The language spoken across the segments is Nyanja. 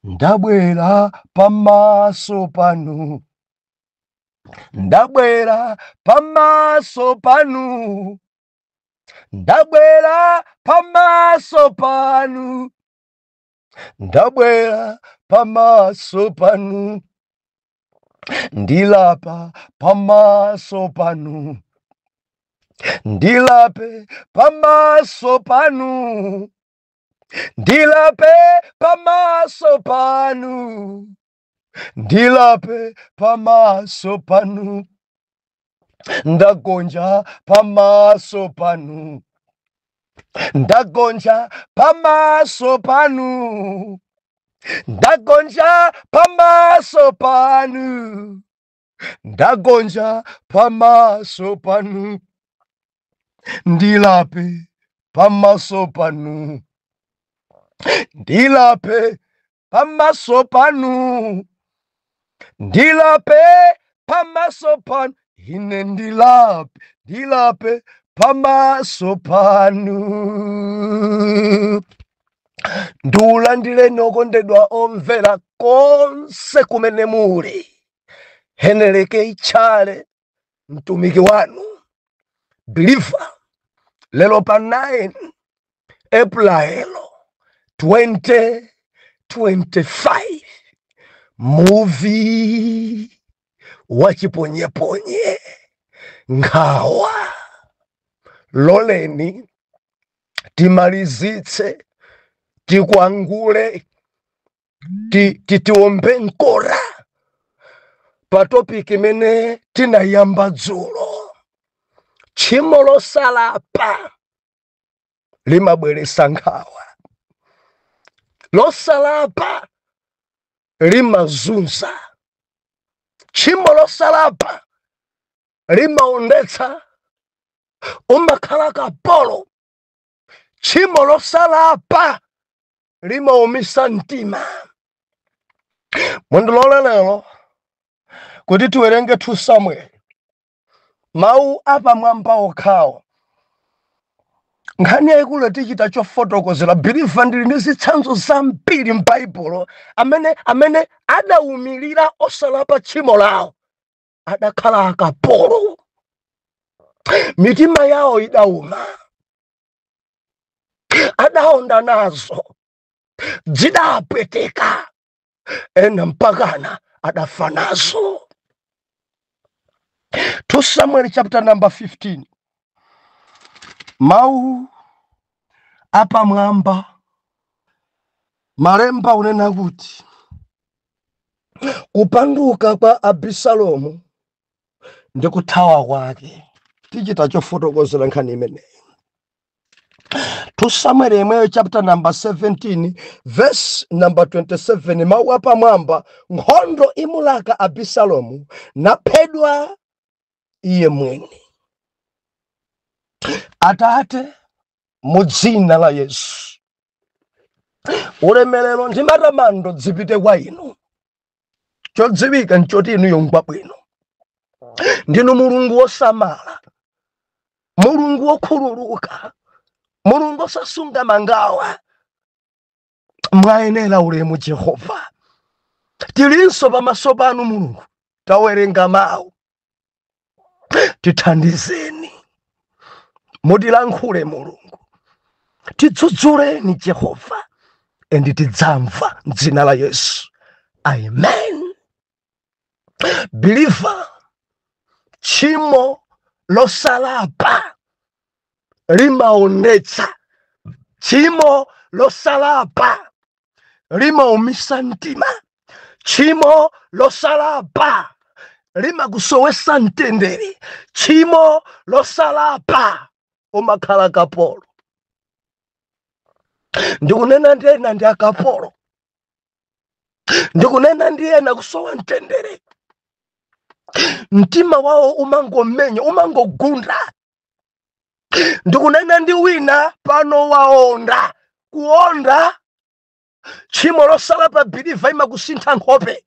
Ndabwera pamaso panu, ndabwera pamaso panu, ndabwera pamaso panu, ndabwera pamaso panu, ndilapa pamaso panu, ndilape pamaso panu, ndilape pamaso panu, ndilape pamaso panu, ndagonja pamaso panu, ndagonja pamaso panu, ndagonja pamaso panu, ndagonja pamaso panu, ndilape pamaso panu, ndilape pamaso panu, ndilape pamaso panu, ine ndilape, ndilape pamaso panu. Ndiulandireni okondedwa omvera konse kumene muli. Heneleke Ichale, mtumiki wanu believer, lero pa 9 April 2025, muvi wachiponyeponye nkhawa. Loleni timalizitse, tikwangule, titiombe nkora pa topic imene tinayamba dzulo. Tchimo losalapa limabweretsa nkhawa, losalapa limazunza, tchimo losalapa limaondetsa, umakhala kapolo. Tchimo losalapa limaumisa mtima. Mundilole lero kuti tiwerenge 2 Samuel, mawu apamwamba okhawo. Nkhani yayikulu tichita chofotokozera. Believer, ndili ndi zitsanzo zambiri m'Baibulo amene adawumirira osalapa tchimo lawo, adakhala akapolo, mitima yawo idawuma, adaonda nazo, zidapweteka, ena mpakana adafa nazo. 2 Samuel chapter number 15, mawu apamwamba. Malemba unena kuti kupanduka kwa Abisalomu ndi kuthawa kwake. Tichita chofotokozera nkhani imeneyi. 2 Samuel yemweyo, chapter number 17, verse number 27, mawu apamwamba: nkhondo imulaka Abisalomu, naphedwa iye mwini. Atate, mu dzina la Yesu, ulemerero ndi matamando zipite kwa inu. Chodziwika nchoti inuyo ngwabwino, ndinu Mulungu wosamala, Mulungu wokhululuka, Mulungu osasunga mangawa. Mwayenera ulemu, Jehova. Tilinso pamaso panu, Mulungu, tawerenga mawu, tithandizeni, mutilankhule, Mulungu, tidzudzuleni, Jehova, and tidzamva mdzina la Yesu, amen. Believer, tchimo losalapa limaonetsa, tchimo losalapa limaumisa mtima, tchimo losalapa limakusowesa mtendere, tchimo losalapa umakhala kapolo. Ndikunena ndi ena ndi akapolo, ndikunena ndi ena kusowa mtendere, mtima wawo umangomenya, umangogunda. Ndikunena ndi wina pano waonda, kuonda. Tchimo losalapa, believer, imakusintha nkhope.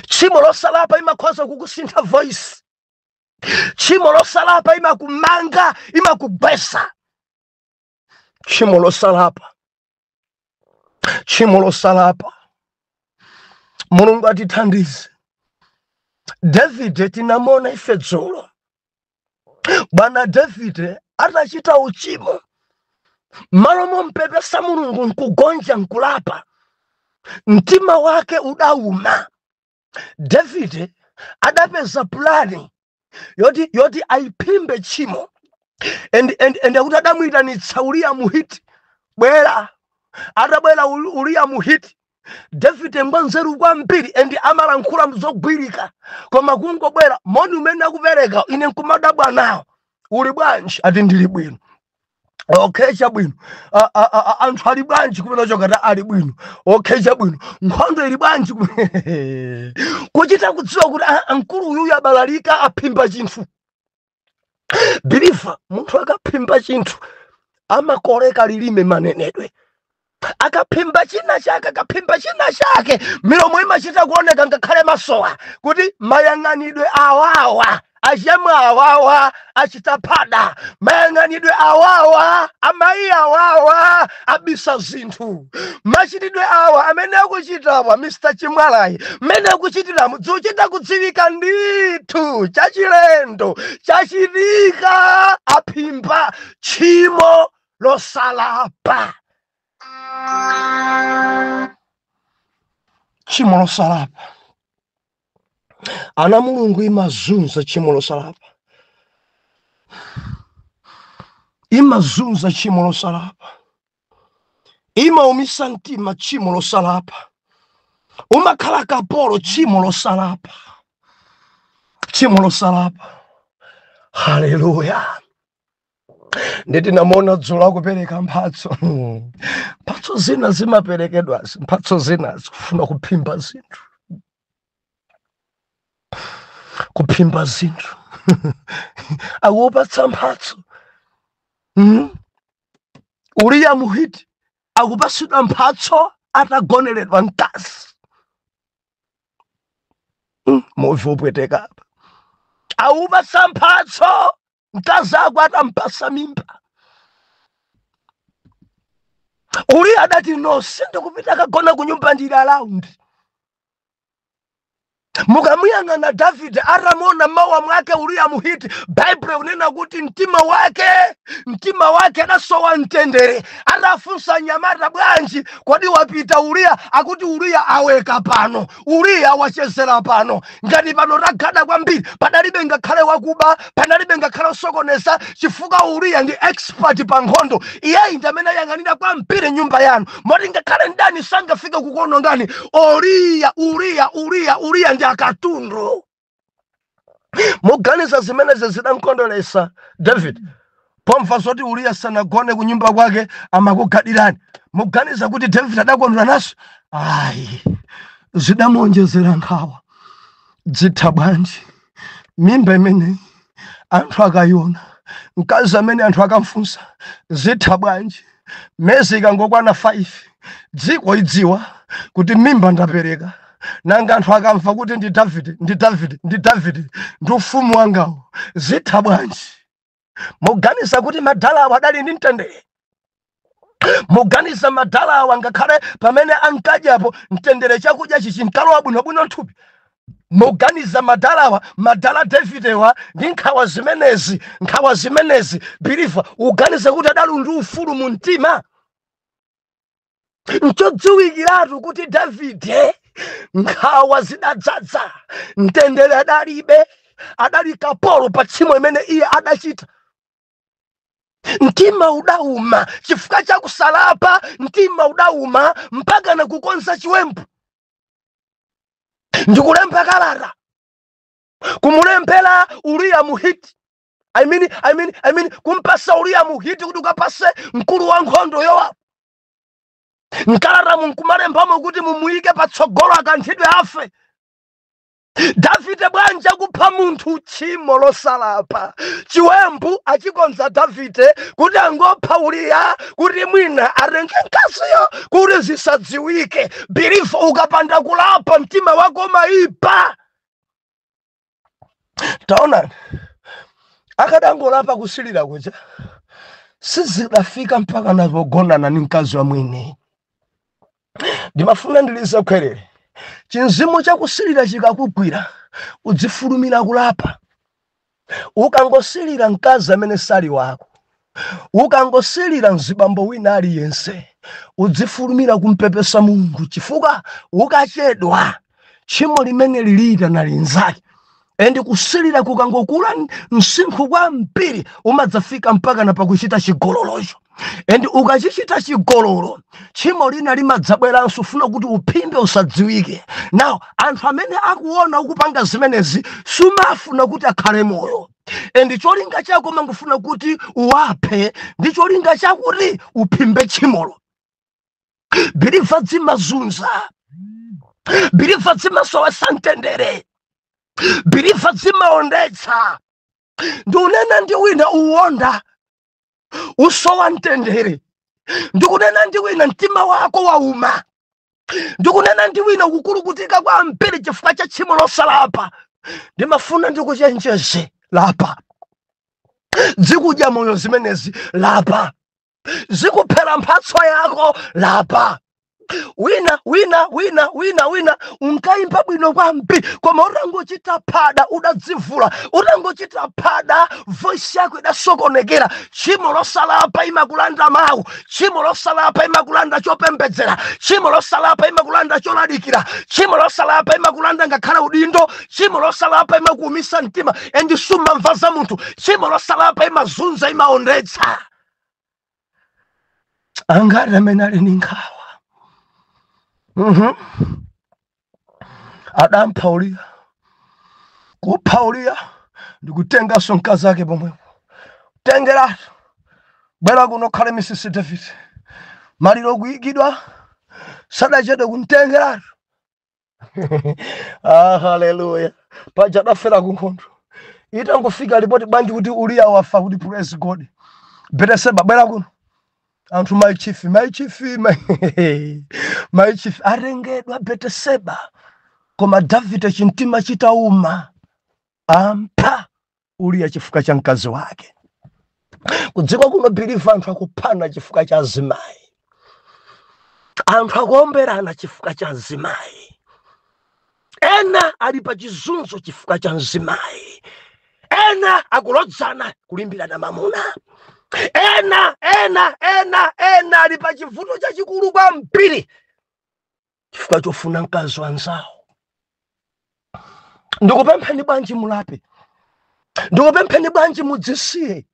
Tchimo losalapa imakhoza kukusintha voice. Tchimo losalapa imakumanga, imakugwesa. Tchimo losalapa, tchimo losalapa. Mulungu atithandize. Davide tinamona ife dzulo. Bwana Davide atachita uchimo, malo mompepesa Mulungu nkugonja nkulapa, mtima wake udauma. Davide adapeza plani yoti ayiphimbe tchimo, and akuti adamuyitanitsa Uriya Muhiti, bwera. Atabwera Uriya Muhiti, Davide ngwanzeru kwambiri and amalankhula zogwirika, koma kungobwera moni umene akupereka ine nkumadabwa nawo. Uli bwanji? Ati ndili bwino. Okay, chabwino. Anthu ali bwanji kumene chokata? Ali bwino. Okay, chabwino. Nkhondo ili bwanji? Kuchita kudziwa kuti mkulu uyuyu abalalika, aphimba chinthu. Believer, munthu akaphimba chinthu amakoleka lilime manenedwe. Akaphimba china chake, akaphimba china chake, milomo imachita kuoneka ngakhale masowa kuti mayang'anidwe awawa achemwe awawa achitaphada, mayang'anidwe awawa amayi awawa abisa zinthu, machitidwe awa amene akuchitawa Mr. Chimwalayi mmene akuchitiramu dzuchita kudziwika ndithu, chachilendo chachitika, aphimba tchimo losalapa. Tchimo losalapa, ana Mulungu, imazunza tchimo losalapa, imazunza tchimo losalapa, imaumisa mtima tchimo losalapa, umakhala kapolo tchimo losalapa, tchimo losalapa. Haleluya! Nditi namona dzulo akupereka mphatso. Mphatso zina zimaperekedwazi, mphatso zina zikufuna kuphimba zinthu, kuphimba zinthu. Akupatsa mphatso, Uriya Muhiti akupasidwa mphatso atagoneredwa mkazi. Muvi upweteka apa. Akupatsa mphatso mkazi ako atampasa mimba. Uriya adati no, sindikupita kagona ku nyumba, ndili around. Mukamuyang'ana Davide atamona mawa mwake Uriya Muhiti, Baibulo kunena kuti mtima wake adasowa mtendere. Atafunsa nyamata, bwanji, kodi wapita Uriya? Akuti Uriya aweka pano, Uriya wachezera pano, ngati pano tagada kwambiri, padalibe ngakhale wakuba, panalibe ngakhale osokoneza, chifukwa Uriya ndi expert pa nkhondo. Iyeyi ndi amene ayang'anira kwambiri nyumba yanu, moti ngakhale ndani sangafike kukuonongani. Uriya, Uriya, Uriya, Uriya ndi akatundu. Muganiza zimenezi zidamkondolesa David pomva zoti Uriya sanagone kunyumba kwake, amakugadirani? Muganiza kuti David adakondwera naso? Ayi, zidamuonjezera nkhawa. Dzitha bwanji mimba imene anthu akayiona, mkazi amene anthu akamfunsa? Zitha bwanji? Mezi ikangokwana 5 dziko idziwa kuti mimba ndapereka. Nanga anthu akamva kuti ndi David, ndi David, ndi David, ndi ufumu wangawo, zitha bwanji? Muganiza kuti madalawo adali ndi mtendere? Muganiza madalawa ngakhale pamene ankadyapo mtendere, chakudya chichinkalowa bwinobwino nthupi? Muganiza madalawa, madala Davidewa, ndi nkhawa zimenezi, nkhawa zimenezi, believer, uganize kuti adali ndi ufulu mu mtima? Nchodziwikiratu kuti Davide nkhawa zidadzadza, mtendere adalibe, adali kapolo pa tchimo imene iye adachita. Mtima udauma chifukwa cha kusalapa, mtima udauma mpaka na kukonza chiwembu ndikulemba kalata kumulembera Uriya Muhiti, I mean, kumpasa Uriya Muhiti kuti ukapase mkulu wa nkhondo Yowabu. Mkalata munkumalembamo kuti mumuyike patsogolo akanthidwe afe. Davide bwanji akupha munthu? Tchimo losalapa. Chiwembu achikonza Davide kuti angopha Uriya kuti mwina atenge mkaziyo kuti zisadziwike. Believer, ukapanda kulapa mtima wako maipa. Taonani, akadangolapa kusilira kuja sizidafika mpaka napogonana ni mkazi wa mwini. Ndimafuna ndilize khwerere. Chinzimu chakusilira chikakugwira, udzifulumira kulapa. Ukangosilira mkazi amene sali wako, ukangosilira mzibambo wina aliyense, udzifulumira kumpepesa Mulungu, chifukwa ukachedwa tchimo limene lilita na linzake. And kusilira kukangokula msinkhu kwambiri, umadzafika mpaka na pakuchita chigololocho. And ukachichita chigololo, tchimo lina limadzabweranso, ufuna kuti uphimbe usadziwike. Now anthu amene akuona ukupanga zimenezi sumafuna kuti akhale moyo, and cholinga chako mangofuna kuti uwaphe ndi cholinga chakuti uphimbe tchimolo. Believer, dzimazunza. Believer, dzimasowesa mtendere. Believer, dzimaondetsa. Ndikunena ndi wina, uwonda, usowa mtendere. Ndikunena ndi wina, mtima wako wauma. Ndikunena ndi wina, ukukulukutika kwambiri chifukwa cha tchimo losalapa. Ndimafuna ndikuchenjeze, lapa. Zikudya moyo zimenezi, lapa. Zikuphera mphatso yako, lapa. Wina, wina, wina, wina, wina unkayimba bwino kwambiri, koma utangochita phada udadzivula. Utangochita phada, voice yako idasokonekera. Tchimo losalapa imakulanda mawu. Tchimo losalapa imakulanda chopembedzera. Tchimo losalapa imakulanda cholalikira. Tchimo losalapa imakulanda ngakhale udindo. Tchimo losalapa imakuumisa mtima and sumamva za munthu. Tchimo losalapa imazunza, imaondetsa. Angati amene ali ndi nkhawa? Adampha Uriya. Kupha Uriya ndikutenganso mkazi ake pomwepo. Tengeratu, bwera kuno, khale Mrs David. Maliro kuyikidwa, sadachedwe kumtengeratu. Ah, haleluya! Paja adafera kunkhondo. Itangofika ripoti bwanji kuti Uriya wafa, kuti praise God, Beteseba, bwera kuno. Anthu, my chief, my chief, my chief, atengedwa Beteseba. Koma Davide chimtima chitauma, ampha Uriya chifukwa cha mkazi wake. Kudziko kuno, believer, anthu akuphana chifukwa cha azimayi. Anthu akuomberana chifukwa cha azimayi. Ena ali pa chizunzo chifukwa cha mzimayi. Ena akulodzana kulimbirana mamuna. Ena, ena, ena, ena ali pa chivuto chachikulu kwambiri chifukwa chofuna mkazi wanzawo. Ndikupempheni bwanji mulape. Ndikupempheni bwanji mudzisiye.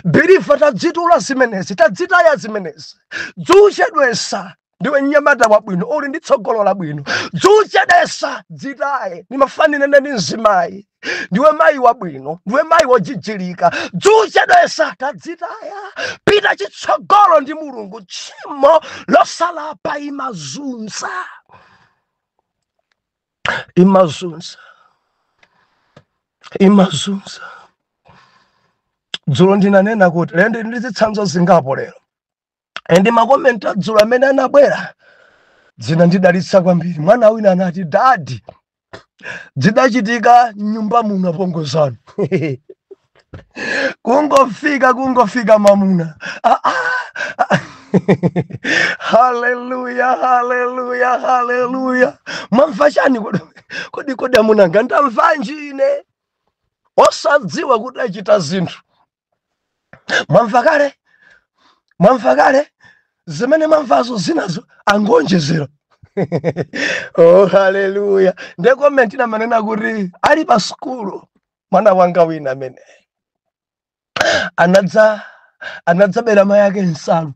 Believer, tadzitula zimenezi, tadzitaya zimenezi. Dzuchedwesa. Ndiwe mnyamata wabwino, uli ndi tsogolo labwino. Dzuchedwesa, dzitaye. Ndimafanira ndi mzimayi. Ndiwe mayi wabwino, ndiwe mayi wojijilika. Dzuchedwesa, tadzitaya, pita chitsogolo ndi Mulungu. Tchimo losalapa imazunza, imazunza, imazunza. Dzulo ndinanena kuti lero ndili ndi zitsanzo zingapo lero, and ma comment adzulo amene anabwera zinandidalitsa kwambiri. Mwana wina anati, "Daddy, zidachitika mnyumba muno, apongozano kungofika, kungofika mamuna." Ah, ah. Haleluya, haleluya, haleluya! Mwamva chani kodi? Kodi, kodi amunanga, ndamvanji ine osadziwa kuti achita zinthu? Mwamva kale, mwamva kale zimene mwamvazo, zinazo angonjezera. Oh, haleluya! Nde comment inamanena kuti ali pa sukulu, mwana wanga wina amene anadzabera mayi ake nsalu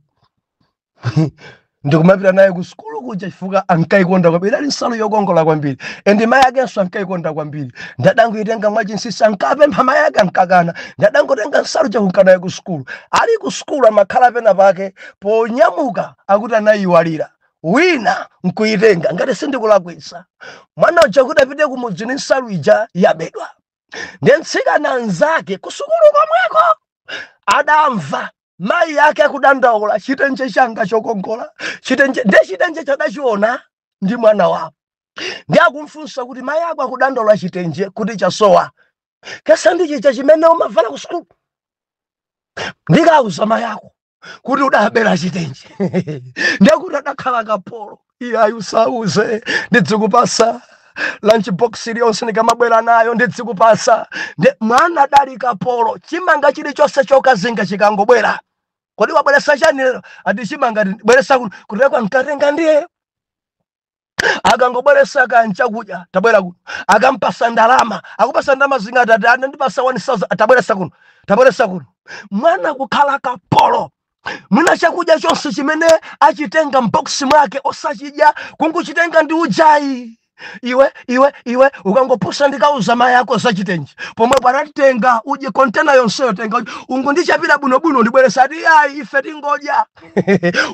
ndikumapita naye ku sukulu kuja, chifukwa ankayikonda kwambiri. Ali nsalu yokongola kwambiri, and mayi akenso ankayikonda kwambiri. Ndadangoitenga mwachinsinsi, ankapempha mayi ake, ankakana. Ndadangotenga nsalu chakunka naye ku sukulu. Ali ku sukulu, amakhala pena pake, ponyamuka akuti anayiwalira, wina nkuyitenga. Ngati sindikulakwitsa, mwana uja kuti apite kumudzi ndi nsalu ija yabedwa, ndi mtsikana anzake kusukulu komweko adamva mayi ake akudandaula, "Chitenje changa chokongola, chitenje." Nde chitenje chadachiona ndi mwana wawo, ndi akumfunsa kuti, "Mayi ako akudandaula chitenje kuti chasowa, kesa ndi chija chimene umavala ku sukulu? Ndikauza mayi ako." Kuti udabera chitenje. Ndekuti adakhala kapolo. Iye usauze, ndidzikupasa lunch box iliyonse ndikamabwera nayo, ndidzikupasa. Mwana adali kapolo. Chimanga chilichonse chokazinga chikangobwera, kodi wabweresa chani lero? Ati chimanga bweresa kuno, kutekwa nkatenga ndiye. Akangobweresa kanchakudya, tabwera kuno. Akampasa ndalama, akupasa ndalama zingati? Ati anandipasa 1000. Tabweresa kuno, tabweresa kuno. Mwana kukhala kapolo. Mwina chakudya chonse chimene achitenga m'box mwake osachidya, kunguchitenga ndi ujayi. Iwe, iwe, iwe, ukangopusa ndikauza mayi ako zachitenje. Pomwepo anatenga udye kontena yonseyo, tenga udye. Ungondichapira bwinobwino, ndibweresa. Ati ayi, ife tingodya,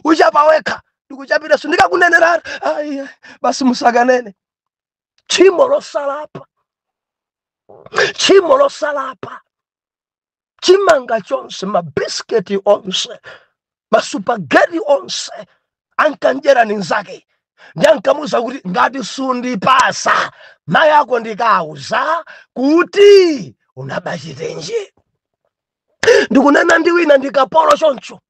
uchapa wekha, ndikuchapira sindikakunenera. Ayi basi, musakanene. Tchimo losalapa, tchimo losalapa. Chimanga chonse, mabisiketi onse, masupageti onse ankandyera ni nzake. Ndi ankamuza kuti ngati sundipasa, mayi ako ndikauza kuti unaba chitenje. Ndikunena ndi wina ndikapolo choncho.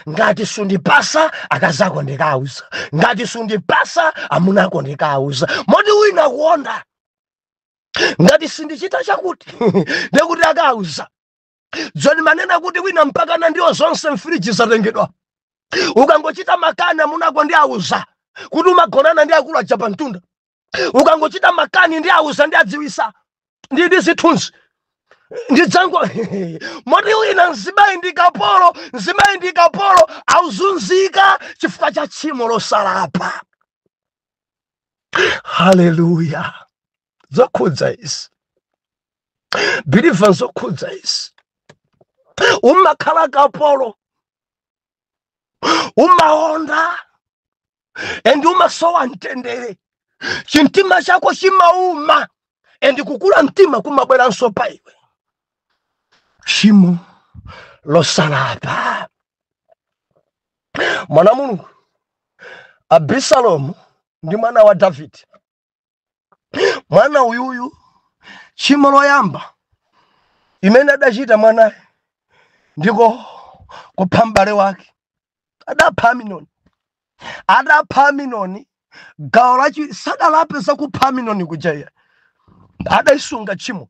Ngati sundipasa, akazako ndikauza. Ngati sundipasa, amunako ndikauza. Moti wina kuonda, ngati sindichita chakuti, ndekuti akauza. Dzoni manena kuti wina mpakana ndiwo zonse mfiriji zatengedwa. Ukangochita makani, amunako ndi auza kuti umagonana ndi akulu aja pa mtunda. Ukangochita makani, ndi auza, ndi adziwisa ndi zithunzi ndidzango. Moti wina mzimayi ndi kapolo, mzimayi ndi kapolo, auzunzika chifukwa cha tchimo losalapa. Haleluya! Zokhudza izi, believer, zokhudza izi. Umakhala kapolo, umaonda and umasowa mtendere. Chimtima chako chimauma and kukula mtima kumabweranso pa iwe. Tchimo losalapa. Mwana Mulungu, Abisalomu ndi mwana wa Davide. Mwana uyuyu, tchimo loyamba imene adachita mwanayo ndiko kupha m'bale wake. Adapha Aminoni. Adapha Aminoni, gawo lachi sadalape za kupha Aminoni kuja, adayisunga tchimo.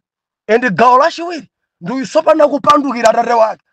And gawo lachiwiri ndi uyisopana kupandukira atate wake.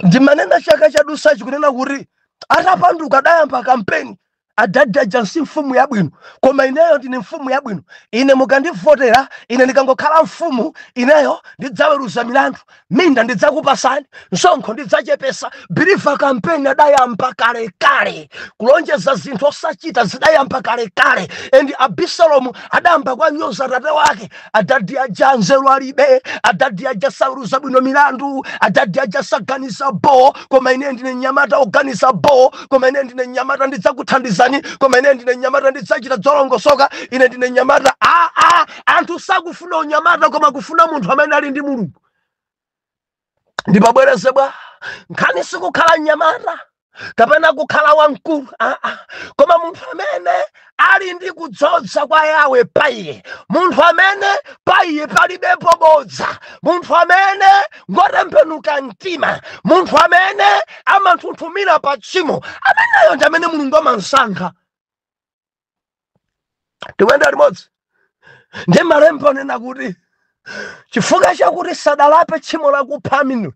Ndimanena chaka chadusachi kunena kuti atapanduka adayamba kampeni: adadi aja si mfumu yabwino, koma ineyo ndine mfumu yabwino. Ine mukandivotera, ine ndikangokhala mfumu, ineyo ndidzaweruza milandu, minda ndidzakupasani, msonkho ndidzachepesa. Believer, kampeni adayamba kalekale. Kulonjeza zinthu osachita zidayamba kalekale. And Abisalomu adayamba kwanyoza tate wake: adadi aja nzeru alibe, adadi aja saweruza bwino milandu, adadi aja saganiza bo, koma ine ndine mnyamata oganiza bo, koma ine ndine mnyamata ndidzakuthandizani, koma ine ndine mnyamata ndidzachita zolongosoka, ine ndine mnyamata. Aa, anthu sakufuna unyamata, koma kufuna munthu amene ali ndi Mulungu. Ndipabwereze bwa, nkhani sikukhala mnyamata kapena kukhala wamkulu, aa, koma munthu amene ali ndi kudzodza kwa Yawe pa iye, munthu amene pa iye palibepo bodza, munthu amene ngotembenuka mtima, munthu amene amanthunthumira pa tchimo, ameneyo ndi amene Mulungu amansankha. Tikuyenda limodzi ndi malemba onena kuti chifukwa chakuti sadalape tchimo lakupha Aminoni,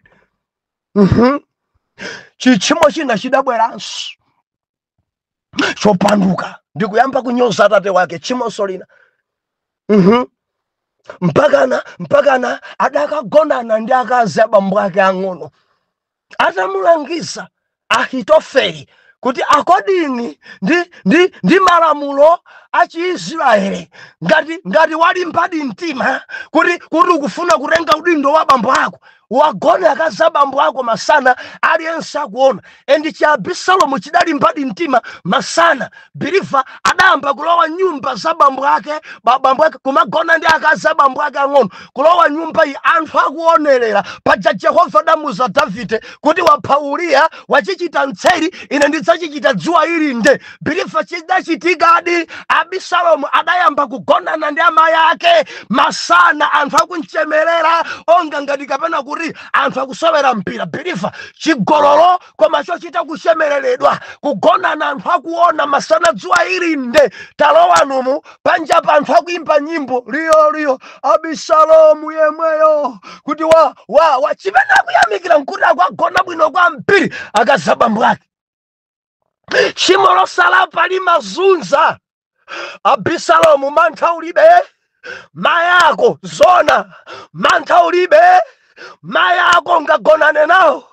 Chitchimo china chidabweranso chopanduka ndikuyamba kunyoza atate wake, tchimonso lina. Mpakana adakagonana ndi akazi abambo ake ang'ono, atamulangiza Ahitofeli kuti according ndi malamulo a Chiisraeli, ngati walimbadi mtima kuti ukufuna kutenga udindo wa bambo ako, wagone akazi abambo ako masana aliyense akuona. And cha Abisalomu chidalimbadi mtima masana. Believer, adayamba kulowa nyumba za bambo ake, bambo ake, kumagona ndi akazi abambo ake ang'ono, kulowa nyumba iyi anthu akuonerera. Paja Jehova adamuza Davide kuti wapha Uriya, wachichita mtseri, ine ndidzachichita dzuwa ili nde. Believer, chidachitikadi. Abisalomu adayamba kugonana ndi amayi ake masana anthu akunchemerera, onga ngati kapena kuti kuti anthu akusewera mpira. Believer, chigololo koma chochita kuchemereredwa, kugonana anthu akuona masana dzuwa ili nde talowanumu panja pa anthu akuimba nyimbo liyo liyo Abisalomu yemweyo kuti wa wa wa chimene akuyamikira nkuti akuagona bwino kwambiri akazabambo ake. Tchimo losalapa limazunza. Abisalomu, mantha ulibe mayako zona, mantha ulibe mayako ngagonane nawo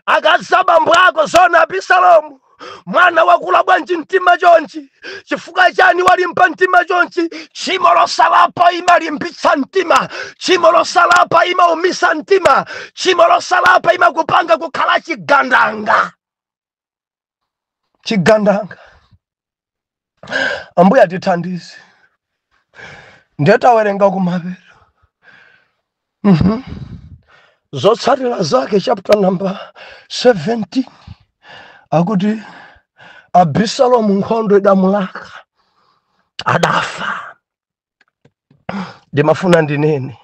akazabambo ako zona. Abisalomu mwana wakula bwanji mtima chonchi? Chifukwa chani walimba mtima chonchi? Tchimo losalapa imalimbitsa mtima, tchimo losalapa imaumisa mtima, tchimo losalapa imakupanga kukhala chigandanga, chigandanga. Ambuye atithandize. Ndetawerenga kumapeto. Zotsatira zake, chapter number 17, akuti Abisalomu nkhondo idamulaka, adafa. Ndimafuna ndinene,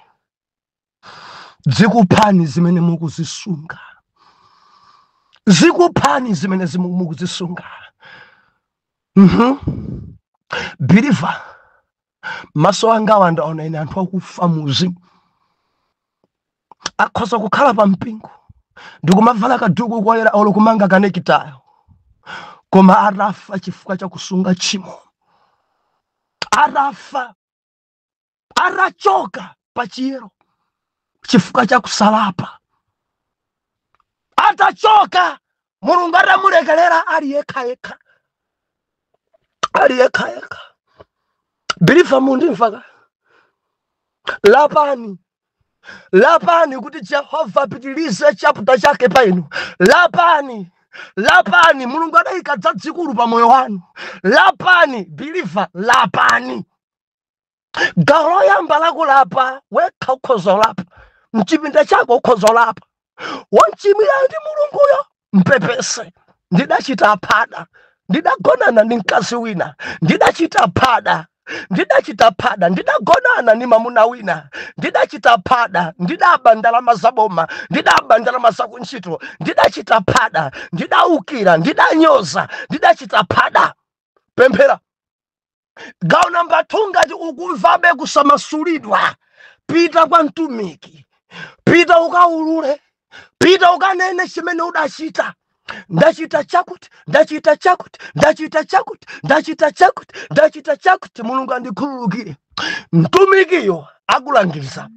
zikuphani zimene mukuzisunga, zikuphani zimene mukuzisunga. Believer, maso anga awandaona ine anthu akufa muzimu. Akhoza kukhala pa mpingo ndikumavala kaduku koyera olo kumanga kanekitayo, koma atafa chifukwa cha kusunga tchimo, atafa atachoka pa chiyero chifukwa cha kusalapa, atachoka Mulungu atamulekelera ali yekha yekha, ali yekha yekha. Believer, mundimva? Lapani, lapani kuti Jehova apitilize chapter chake pa inu. Lapani, lapani, Mulungu adayika dzadzikulu pa moyo wanu. Lapani, believer, lapani. Gawo loyamba lakulapa, wekha ukhoza ulapa mchipinda chako, ukhoza ulapa wanchimwira ndi Mulunguyo, mpepese: ndidachita phada, ndidagonana ndi mkazi wina, ndidachita phada, ndidachita phada, ndidagonana ndi mamuna wina, ndidachita phada, ndidaba ndalama zaboma, ndidaba ndalama zakuntchito, ndidachita phada, ndidaukira, ndidanyoza, ndidachita phada. Pemphera. Gawo namba 2, ngati ukumvabe kusamasulidwa, pita kwa mtumiki, pita ukaulule, pita ukanene chimene udachita: ndachita chakuti, ndachita chakuti, ndachita chakuti, ndachita chakuti, ndachita chakuti, Mulungu andikhululukire. Mtumikiyo akulangiza,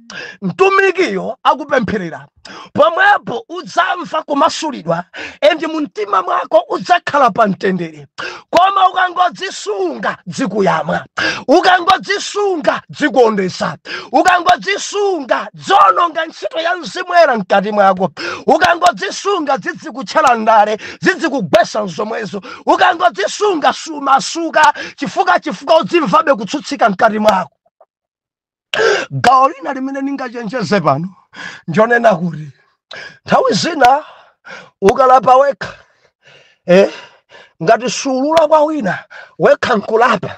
mtumikiyo akupempherera. Pomwepo udzamva kumasulidwa and mumtima mwako udzakhala pa mtendere. Koma ukangodzisunga, dzikuyamwa; ukangodzisunga, dzikuondesa; ukangodzisunga, dzononga ntchito ya Mzimu Woyera mkati mwako; ukangodzisunga, zidzikutchera ndale, zidzikugwesa mzomwezo. Ukangodzisunga, sumasuka. Chifukwa udzimvabe kutsutsika mkati mwako. Gawo lina limene ndingachenjeze pano njonena kuti nthawi zina ukalapa wekha, ngati sulula kwa wina, wekha nkulapa,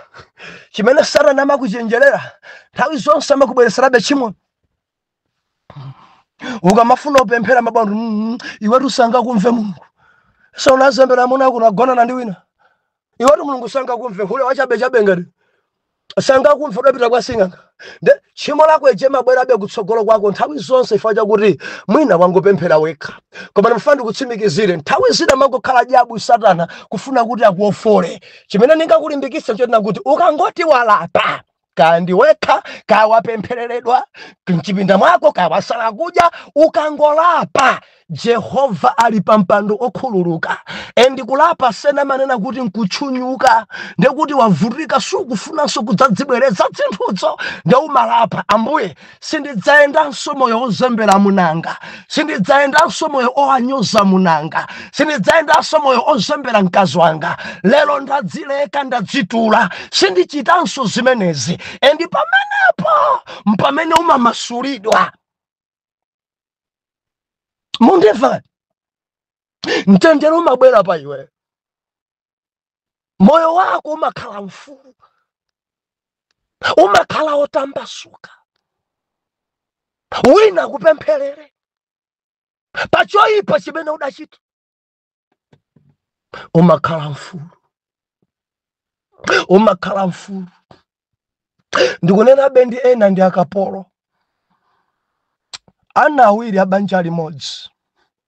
chimene Satana amakuchenjerera nthawi zonse, amakubwereserabe chimo. Ukamafuna upemphera, mabwandu iwetu sangakumve Mulungu, so unazembera amuna kunagonana ndi wina, iwetu Mulungu sangakumve, hule wachabechabe ngati sangakumve, udapita kwa sing'anga. Nde tchimo lako ije mabwerabe kutsogolo kwako nthawi zonse chifukwa chakuti mwina wangopemphera wekha. Koma ndimafuna ndikutsimikizire, nthawi zina mangokhala jabu Satana kufuna kuti akuofole. Chimene ndingakulimbikitse nchonena kuti ukangoti walapa, kaya ndi wekha, kaya wapemphereredwa mchipinda mwako, kaya wasala kudya, ukangolapa, Jehova ali pa mpando okhululuka. And kulapa sena manena kuti nkutchunyuka, ndekuti wavutika, sukufunanso kudzadzibwereza zinthuzo, nde umalapa: Ambuye, sindidzayendanso moyo ozembera munanga, sindidzayendanso moyo owanyoza munanga, sindidzayendanso moyo ozembera mkazi wanga. Lero ndadzileka, ndadzitula, sindichitanso zimenezi. And pamenepo mpamene umamasulidwa. Mundimva? Mtendere umabwera pa iwe, moyo wako umakhala mfulu, umakhala otambasuka. Wina kupempherere. Pa choyipa chimene udachita umakhala mfulu, umakhala mfulu. Ndikunenabe ndi ena ndi akapolo. Ana awiri abanja limodzi,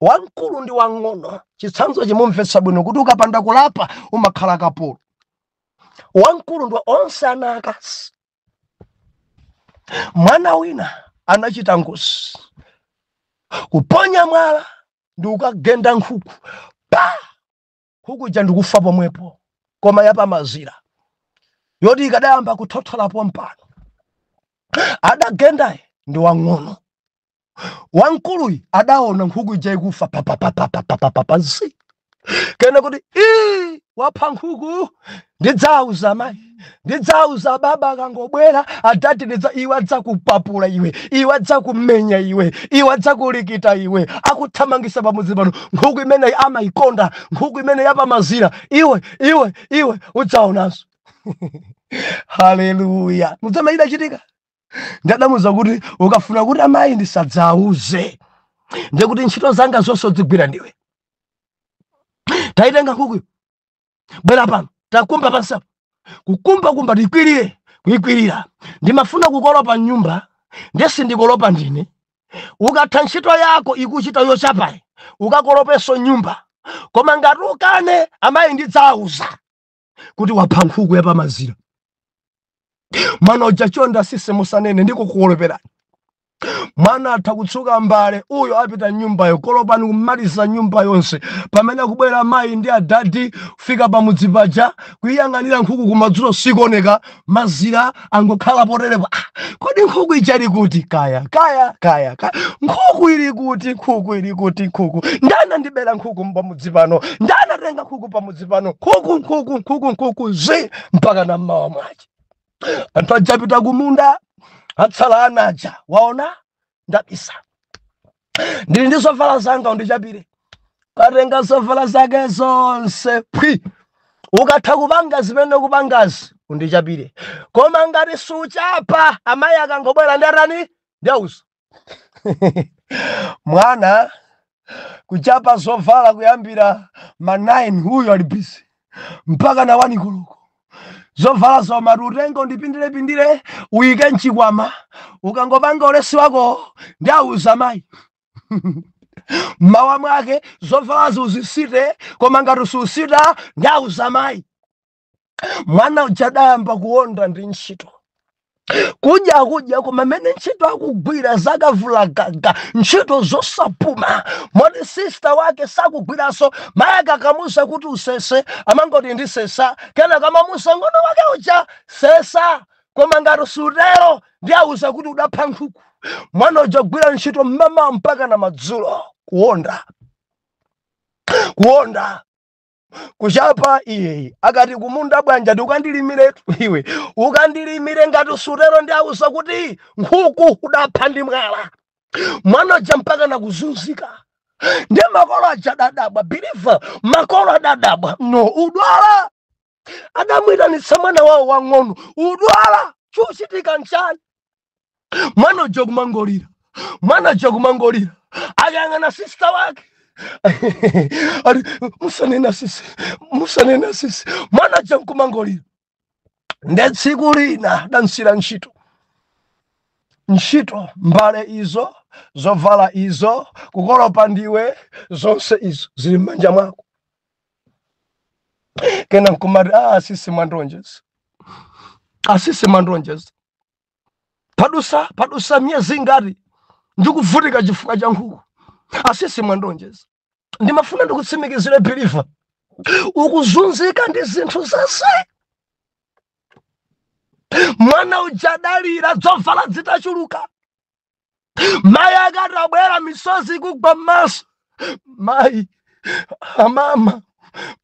wamkulu ndi wang'ono. Chitsanzo chimumvetsa bwino kuti ukapanda kulapa umakhala kapolo. Wamkulu ndi onse ana akazi. Mwana wina anachita ngozi, kuponya mwala ndi ukagenda nkhuku pa nkhuku ija ndikufa pomwepo, koma yapamazira yoti ikadayamba kuthotholapo mpano. Adagendaye ndi wang'ono. Wamkuluyi adaona nkhuku ija ikufa papapapapapapa zi kena kuti ii, wapha nkhuku, ndidzauza mayi, ndidzauza baba akangobwera, adati ndidza iwe adzakupapula iwe, iwe adzakumenya iwe, iwe adzakulikita iwe, akuthamangisa pamudzi pano. Nkhuku imeneyi amayikonda, nkhuku imene yapamazira, iwe iwe iwe udzaonanso. Haleluya! Mudzama idachitika, ndadamuza kuti ukafuna kuti amayi ndisadzauze, ndekuti ntchito zanga zonse udzigwira ndiwe. Taitenga nkhukuyo, bwera pano, takumba pansapo, kukumba kumba, tikwirire kuikwirira. Ndimafuna kukolopa nyumba, ndesi ndikolopa ndine. Ukatha ntchito yako ikuchita yochapayi, ukakolopenso nyumba. Koma ngati ukane, amayi ndidzauza kuti wapha nkhuku yapamazira. Mwana uja, chonda sise, musanene, ndikukukoloperani. Mwana atha kutsuka mbale, uyo apita nyumbayo, kolopani, kumaliza nyumba yonse. Pamene akubwera mayi ndi adadi kufika pamudzi paja, kuyiyang'anira nkhuku kumadzulo sikuoneka, mazira angokhala poterepo. Ah, kodi nkhuku ija ili kuti? Kaya kaya kaya kaya, nkhuku ili kuti? Nkhuku ili kuti? Nkhuku ndana ndibera nkhuku pamudzi pano? Ndanatenga nkhuku pamudzi pano? Nkhuku, nkhuku, nkhuku, nkhuku zi mpaka na mmawa mwache anthu ajapita kumunda, atsala anaja. Waona, ndabisa, ndili ndi zovala zanga, undichapire. Katenga zovala zake zonse phwi. Ukatha kupanga zimene ukupangazi, undichapire. Koma ngati suchapa, amayi akangobwera ndatani? Ndiauza. Mwana kuchapa zovala kuyambira ma 9, uyo ali busy mpaka na 1 koloko. Zovala zomati utenga undipindirepindire, uyike mchikwama, ukangopanga ulesi wako ndiauza mayi. Mmawa mwake zovalazo uzisite, koma ngati susita ndiauza mayi. Mwana uja adayamba kuwonda ndi ntchito, kudya kudya, koma mene ntchito akugwira zakavulagaga, ntchito zosapuma, moti sister wake sakugwiranso. Mayi akakamuza kuti usese, amangoti ndisesa. Kenaka amamuza ng'ono wake uja, sesa, koma ngati sutero ndiauza kuti udapha nkhuku. Mwana uja kugwira ntchito mmamawa mpaka na madzulo, kuwonda, kuwonda, kuchapa iyeyi. Akati kumunda bwanja, ndikandilimiretu iwe, ukandilimire, ngati sutero ndiauza kuti nkhuku udapha ndi mwala. Mwana uja mpaka na kuzunzika. Ndiye makolo aja adadabwa, believer, makolo adadabwa. No, udwala? Adamwitanitsa mwana wawo wang'ono, udwala, chuchitika nchani? Mwana uja kumangolira, mwana uja kumangolira. Akayang'ana sister wake ali, musanena sisi, musanena sisi. Mwana uja nkumangolira. Nde tsiku lina dansira ntchito, ntchito, mbale izo, zovala izo, kukolopa ndiwe, zonse izo zili m'manja mwako. Kena nkumati, ah, sisi mwandonjeza, asisi mwandonjeza. Padusa padusa miyezi ngati ndikuvutika chifukwa cha nkhuku, asisi mwandonjeza. Ndimafuna ndikutsimikizire believer, ukuzunzika ndi zinthu zase. Mwana uja adalira zovala zitachuluka. Mayi akati abwera, misozi ikugwa m'maso, mayi, amama,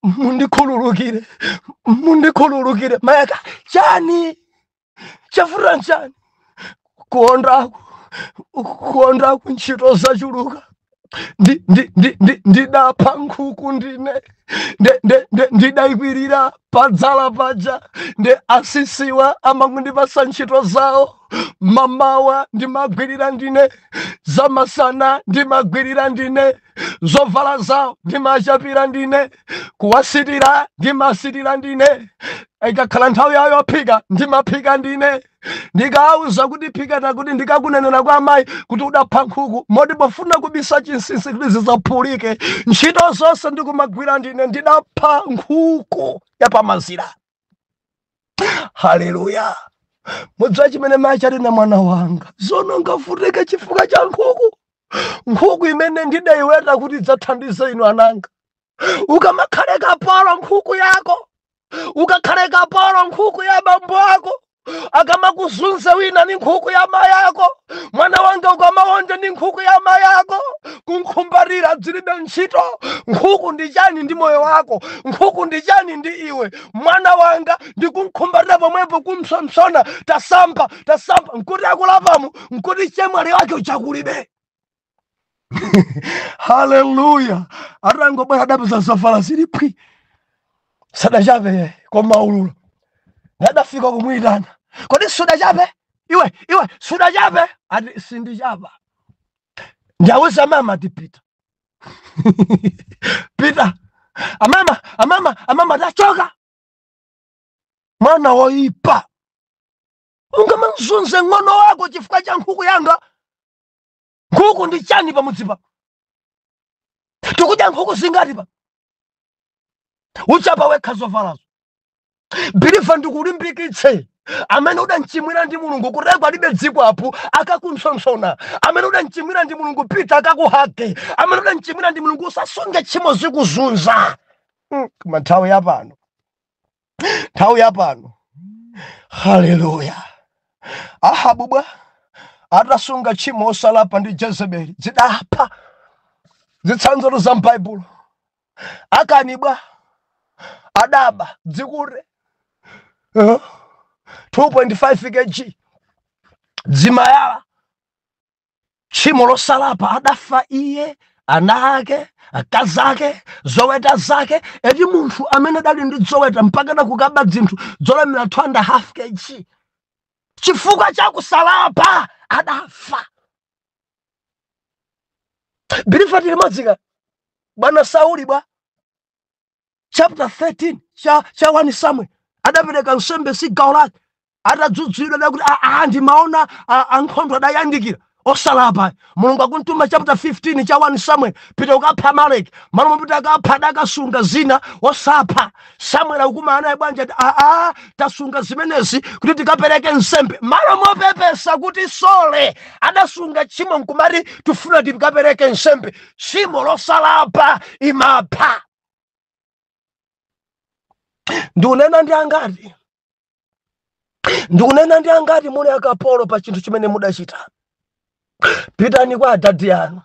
mundikhululukire, mundikhululukire. Mayi aka, chani chavuta nchani? Kuondaku, kuondaku, ntchito zachuluka. Ndidapha nkhuku ndine, ndidayikwirira padzala paja, ndi asisiwa amangundipasa ntchito zawo. Mamawa ndimagwirira ndine, zamasana ndimagwirira ndine, zovala zawo ndimachapira ndine, kuwasitira ndimasitira ndine, ikakhala nthawi yawo yophika ndimaphika ndine. Ndikawuza kuti phikana, kuti ndikakunenera kwa amayi kuti udapha nkhuku, moti pofuna kubisa chinsinsi kuti zisaphulike, ntchito zonse ndikumagwira ndine, ndidapha nkhuku yapamazira. Haleluya! Mudziwa chimene mayi chati na mwana wanga, zono ngavutike chifukwa cha nkhuku, nkhuku imene ndidayiweta kuti idzathandize inu ananga. Ukamakhale kapolo nkhuku yako, ukakhale kapolo nkhuku ya bambo ako, akamakuzunze wina ni nkhuku ya mayi ako. Mwana wanga, ukamawonje ndi nkhuku ya mayi ako, kunkhumbatira zilibe ntchito. Nkhuku ndi chani ndi moyo wako? Nkhuku ndi chani ndi iwe, mwana wanga? Ndikunkhumbatira pomwepo, kumsomsona, tasamba, tasamba, nkuti akulapamu, nkuti chemwali wake uchakulibe. Haleluya! Atangobwera adapeza zovala zili phwi, sadachape koma ululu. Ndadafika kumuyitana, "Kodi sudachape iwe? Iwe sudachape?" Ati, "Sindichapa, ndawuza mama." Ati, "Pita, pita." "Amama, amama, amama." "Tachoka, mwana woipa, ungamazunze ng'ono wako chifukwa cha nkhuku yanga? Nkhuku ndi chani pamudzipa? Tikudya nkhuku zingati pa? Uchapa wekha zovalazo." Believer, ndikulimbikitse, amene udanchimwira ndi Mulungu, kuteko alibe dziko apo akakunsonsona. Amene udanchimwira ndi Mulungu, pita akakuhage. Amene udanchimwira ndi Mulungu, usasunge tchimo, zikuzunza. Koma nthawi yapano, nthawi yapano, haleluya! Ahabu bwa atasunga tchimo osalapa ndi Jezebeli, zidapha. Zitsanzo za m'Baibulo: Akani bwa adaba dzikute 2.5 kg dzimayala, tchimo losalapa, adafa iye, ana ake, akazi ake, zoweta zake. Eti munthu amene adali ndi zoweta mpaka kukaba dzinthu zolemera 2.5 kg chifukwa cha kusalapa, adafa. Believer, tilimodzika? Bwana Sauli bwa, chapter 13 cha 1 Samuel, adapereka nsembe si gawo lake. Atadzudzulidwa dakuti, "Aa, ndimaona ankhondo adayandikira." Osalapa. Mulungu akuntuma chapter 15 cha 1 Samuel, "Pita ukapha Amaleki." Malo mopita akapha, adakasunga zina osapha. Samuel akukumana naye, "Bwanji?" Ati, "Aa, tasunga zimenezi kuti tikapereke nsembe." Malo mopepesa kuti sorry, adasunga tchimo nkumati tifuna tikapereke nsembe. Tchimo losalapa imapha. Ndikunena ndi angati? Ndikunena ndi angati muli akapolo pa chinthu chimene mudachita? Pitani kwa adadi anu.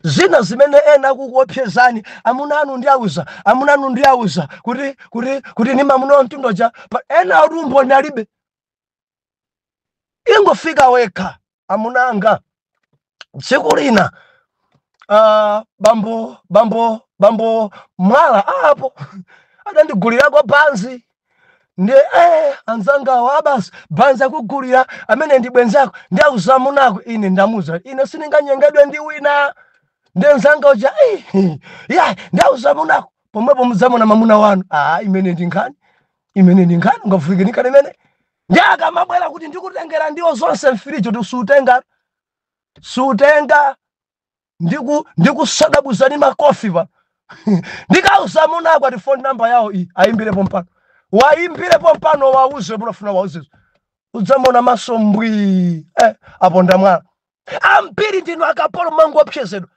Zina zimene ena akukuopsezani, "Amuna anu ndi auza, amuna anu ndi auza kuti ni mamuna wa mtundoja." Pa ena akuti umboni alibe. Ingofika wekha, "Amuna anga, tsiku lina bambo Mwala apo adandigulirako banzi." Ndi anzangawo abasi banzi akugulira amene ndi bwenzako, ndi auza amunako. Ine ndamuza, ine sindinganyengedwe ndi wina, ndi nzanga uja. Ya, ndi auza amunako. Pomwepo mudzamona mamuna wanu. Ah, imene ndi nkhani, imene ndi nkhani, ungavulike ndi nkhani imene. Ndi akamabwera kuti ndikutengera ndiwo zonse mfiriji, kuti sutenga, sutenga, ndikusadabuzani makofi pa. Ndikauza amunako. Ati phone number yawo iyi, ayimbirepo mpano, wayimbirepo mpano, wauze munafuna wauze. Udzamona maso mbwi, aponda mwala. Ambiri ndinu akapolo, mangopsezedwa.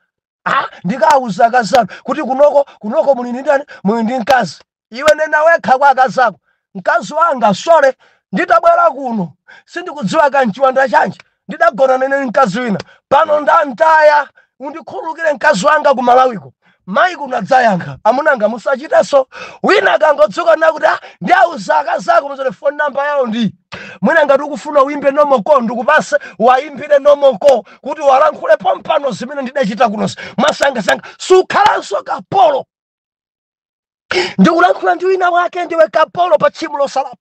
Ah, ndikauza akazanu kuti kunoko muli ndi ndani, muli ndi mkazi. Iwe nena wekha kwa akazako, "Mkazi wanga, sorry, nditabwera kuno sindikudziwa kanchiwanda chanji, ndidagona nene mkazi wina, pano ndantaya, undikhululukire mkazi wanga kumalawiko." Mayi kuno adzayankha, amunanga musachitenso. Wina akangodzuka nakuti, "Ah, ndi auza akazako," muzoti phone number yawo ndi mwina. Ngati ukufuna uimbe nomoko, ndikupase wayimbire nomoko kuti walankhule pompano zimene ndidachita kunozi mwasangasanga. Sukhalanso kapolo. Ndikulankhula ndi wina wake, ndiwe kapolo pa tchimo losalapa.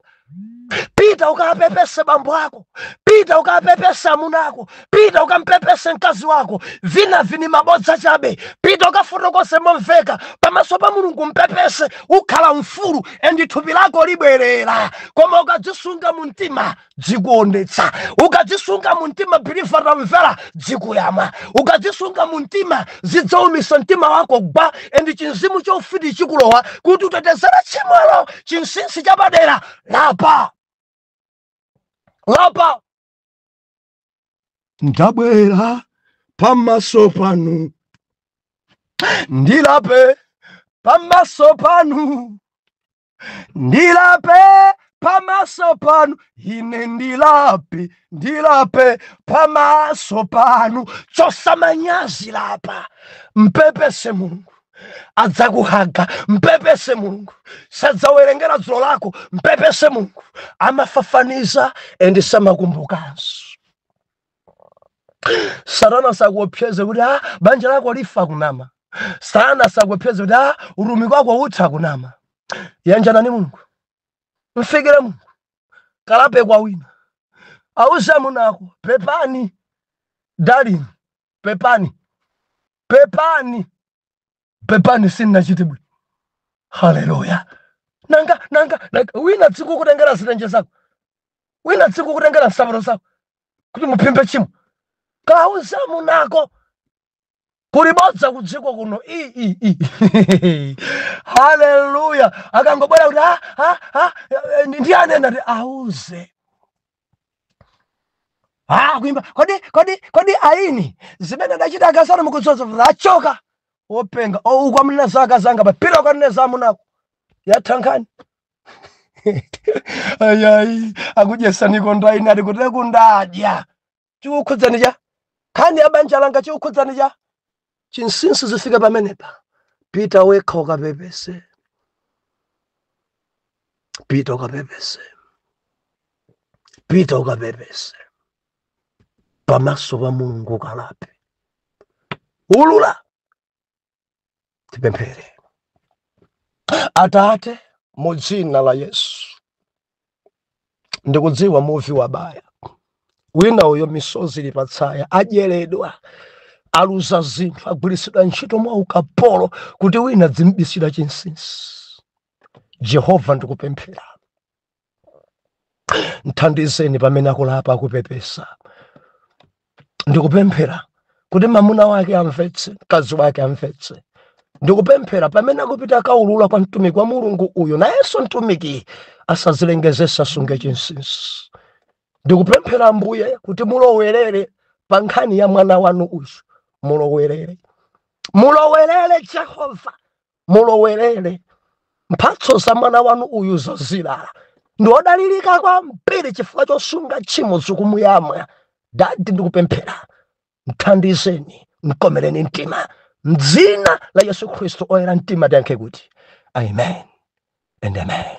Pita ukapepese bambo ako, pita ukapepese amuna ako, pita ukampepese mkazi wako. Vina vini mabodza chabe. Pita ukafotokoze momveka pamaso pa Mulungu, mpepese, ukhala mfulu and thupi lako libwerera. Koma ukadzisunga mu mtima, dzikuondetsa. Ukadzisunga mu mtima, believer, tamvera, dzikuyama. Ukadzisunga mu mtima, zidzawumisa mtima wako gwa, and chinzimu chaufiti chikulowa kuti utetezere tchimolo, chinsinsi chapadera. Lapa, lapa. Ndabwera pamaso panu, ndilape pamaso panu, ndilape pamaso panu, ine ndilape, ndilape pamaso panu. Chosamanyazi, lapa, mpepese Mulungu, adzakuhaga. Mpepese Mulungu, sadzawerengera dzulo lako. Mpepese Mulungu, amafafaniza and samakumbukanso. Satana sakuopseze kuti, "Ah, banja lako lifa," kunama. Satana sakuopseze kuti, "Ah, utumiki wako utha," kunama. Yanjana ni Mulungu, mfikire Mulungu, kalape kwa wina, auze amunako, "Pepani darling, pepani, pepani, pepani, sindinachite bwino." Haleluya! Nanga nanga nanga wina tsiku kutengera zitenje zako, wina tsiku kutengera nsapato zako kuti muphimbe tchimo. Kauze amunako. Kulibodza kudziko kuno i i i. Haleluya! Akangobwera kuti, "Ah, ah, ah," ndi anena ti auze, ah, kuimba, kodi kodi kodi aini zimene adachita akazana mukudzoza achoka wopenga ukamnena za akazanga papita ukanena za amunako. Yatha nkhani. Ayayi, akudyesani ndaini ati kuti kundadya chikukhudzani cha nkhani ya banja langa, chikukhudzani cha chinsinsi. Zifike pamenepa, pita wekha ukapepese, pita ukapepese, pita ukapepese pamaso pa Mulungu, ukalape, ulula. Tipemphere. Atate, mu dzina la Yesu, ndikudziwa muvi wabaya wina uyo, misozi ili patsaya, adyeredwa, aluza zinthu, agwiritsidwa ntchito mwa ukapolo kuti wina dzimbisira chinsinsi. Jehova, ndikupemphera, nthandizeni pamene akulapa, akupepesa. Ndikupemphera kuti mamuna wake amvetse, mkazi wake amvetse. Ndikupemphera pamene akupita kaulula kwa mtumiki wa Mulungu uyu, nayenso mtumiki asazilengezese, asunge chinsinsi. Ndikupemphera Ambuye kuti mulowerere pa nkhani ya mwana wanu uyu, mulowerere, mulowerere Jehova, mulowerere. Mphatso za mwana wanu uyu zazilala, ndi odalirika kwambiri chifukwa chosunga tchimo, zikumuyamwa. Daddy, ndikupemphera, mthandizeni, mkomereni mtima, mdzina la Yesu Khristu. Oyera mtima tiyankhe kuti amen and amen.